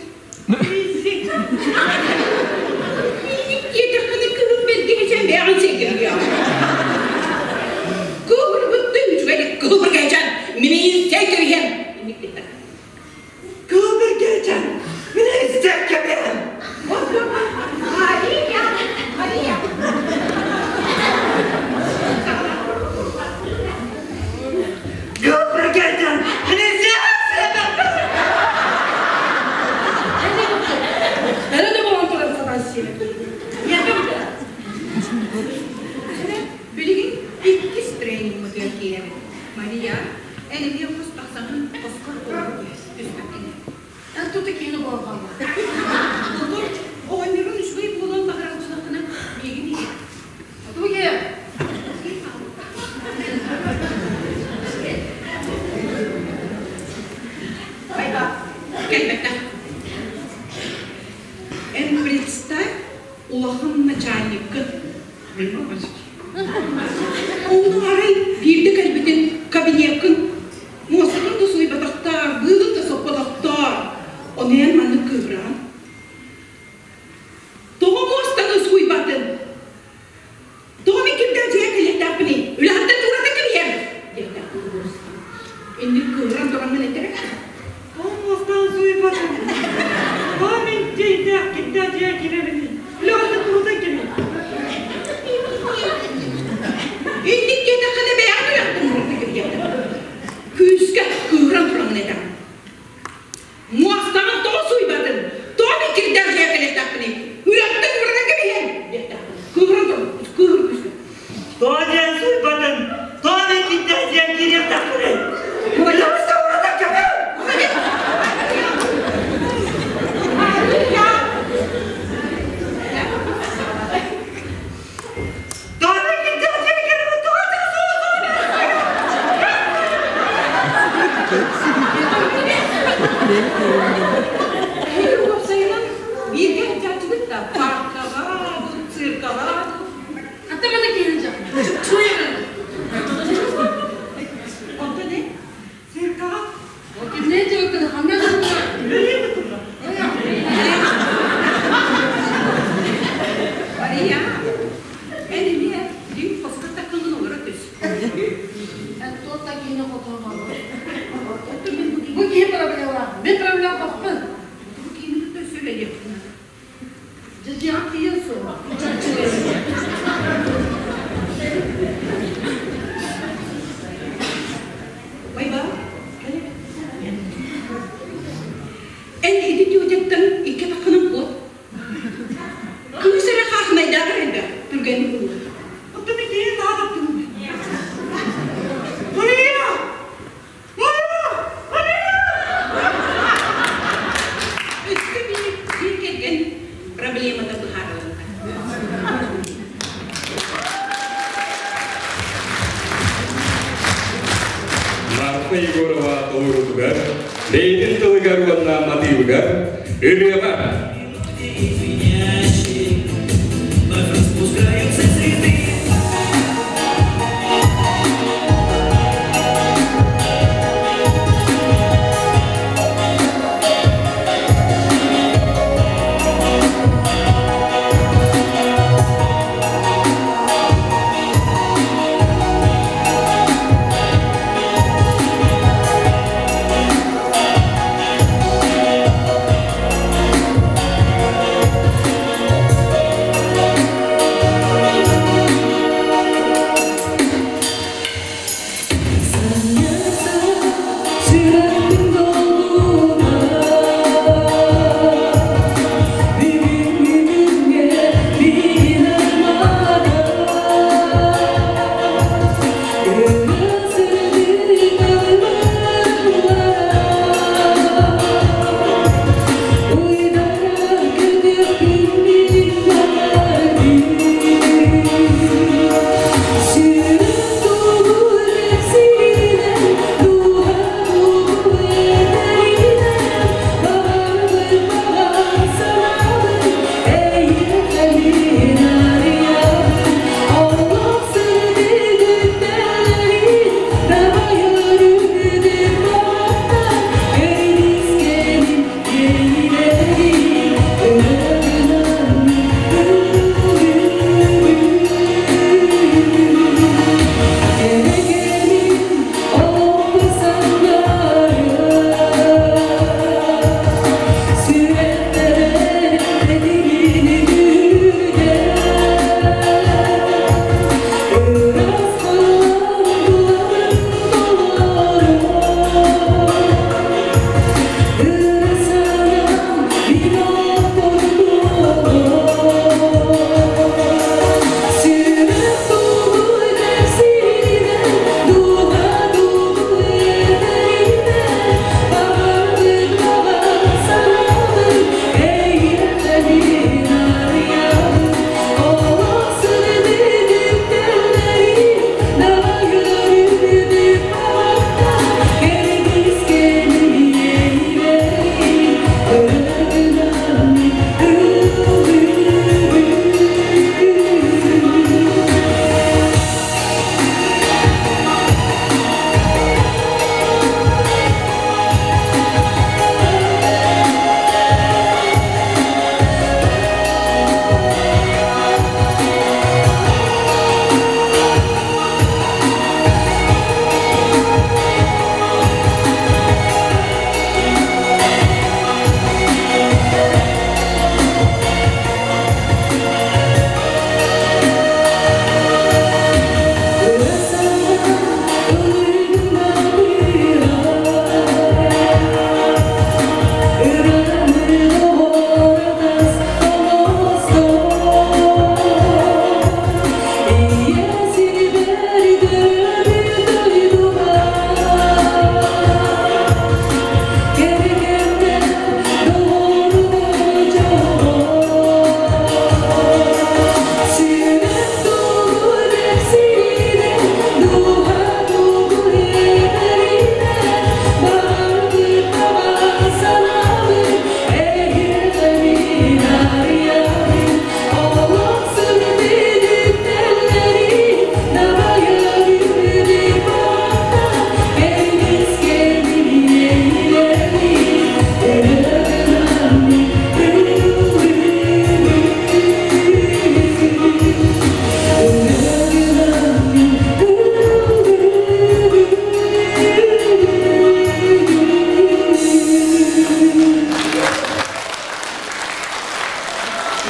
Speaker 12: Диэтэххинэ кыһыл бэргэһэчээн бэйэҕин сен кэбиһиэҕин. Кыырбытты үчүгэй кыһыл бэргэһэчээн минийин сен кэбиһиэм. Инник диэтэ.
Speaker 11: Кыл бэргэһэчээн минийин сен кэбиһиэм.
Speaker 12: Мария! Мария!
Speaker 11: Кыл бэргэһэчээн минийин сен
Speaker 7: Бэрэ да буолан туран сатаан сиэбэт.
Speaker 12: Билигин иккис тренингмытыгар киирэбит. Мария, эн эмиэ хос тахсаҥҥын хоскор олоро түспэккин.
Speaker 7: Эн тута киһини буолбалла.
Speaker 12: Отор оҕонньорун үчүгэй буолан баҕарааччылаххына миигин иһит.
Speaker 7: Тугу
Speaker 12: Байба, кэлбэттэх. Эн представь, улахан начальниккын. Онно арай биирдэ кэлбитин кабинеккын муостатын да сууйбатахтар, быылын да соппотохтор. Ону эн маннык кыыһыраҕын. Тоҕо муостаны сууйбатын? Тоҕо мин кимдээх дьиэ кэлиэхтээхпиний? Үлэһиттэн туурата кэбиһиэм! диэхтээхпин буолустум. Инник кыыһыран тураммын этэрэ.
Speaker 7: Тоҕо муостаны сууйбатын? Тоҕо мин дьиэйдээх кимдээх дьиэ кирэбиний? Үлэҕиттэн турута кимий?
Speaker 12: Инник диэтэххинэ бэйэҕин үлэхтэн туурата кэбиһиэхтэр. Күүскэ кыыһыран тураммын этэҕин. Муостаҕын тоҕо сууйбатын? Тоҕо
Speaker 6: Үлэлиэхпин наада. Дьэ, дьиэҕэр тиийэн суоҕа. Байбаа, кэлэ. Эн ити тетяттан икки атаххынан куот. Кыыс эрэ хаахынайдааҕар элбэх, түргэнник булуо. Оттон итини наадаттым. Мария! Мария! Мария!
Speaker 12: Өссө биир дьиэ кэргэн проблемата быһаарылынна.
Speaker 2: Марфа Егорова толоруутугар, бэйэтин тылыгар уонна матыыбыгар ырыаҕа
Speaker 10: Вновь распускаются цветы.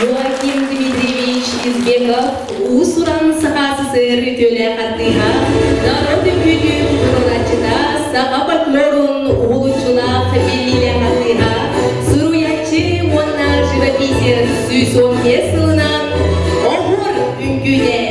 Speaker 1: Йоаким Дмитриевич Избеков уус-уран Саха СССР үтүөлээх артыыһа, норуот үҥкүүтүн туруорааччыта, саха фольклорун уһулуччулаах биллиилээх артыыһа, суруйааччы уонна живописец 115 сылынан Оһуор үҥкүүтэ.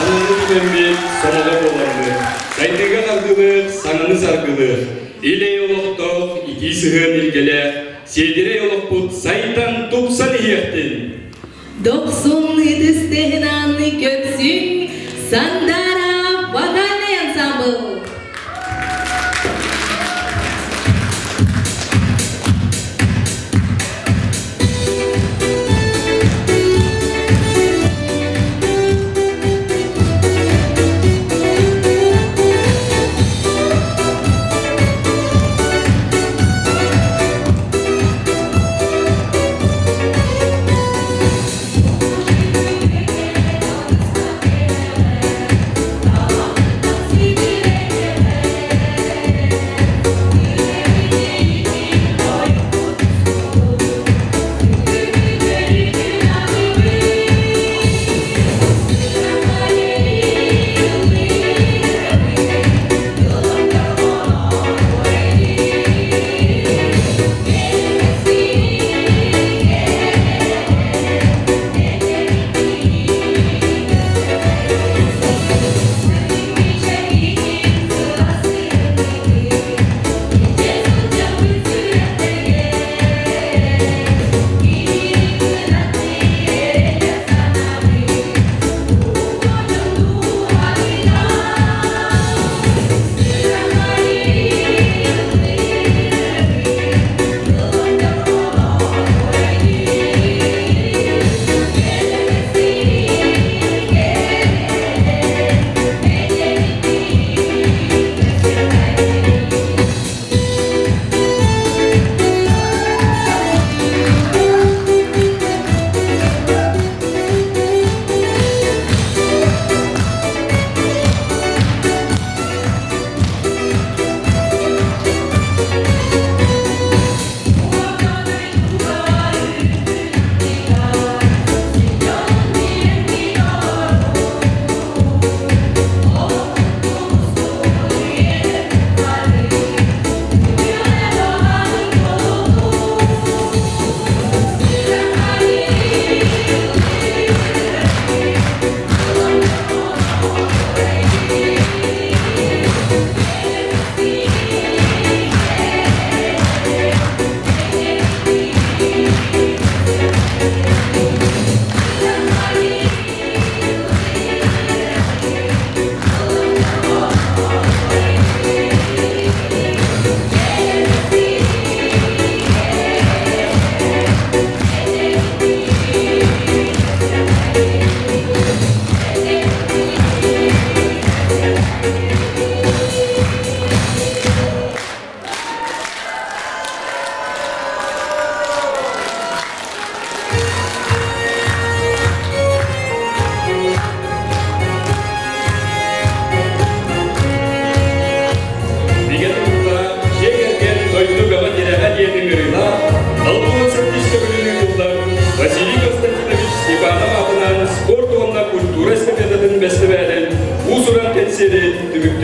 Speaker 2: Санааны түмэммит, сомоҕо буоламмыт, сайдыыга тардылык, саҥаны саргылыах, ил-эйэ олохтоох, итии сыһыан илгэлээх, сиэдэрэй олохпут сайдан, тупсан иһиэхтин!
Speaker 1: Дохсун ытыс тыаһынан көрсүҥ Сандара вокальный ансамбл!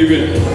Speaker 2: Көрдүүбүт.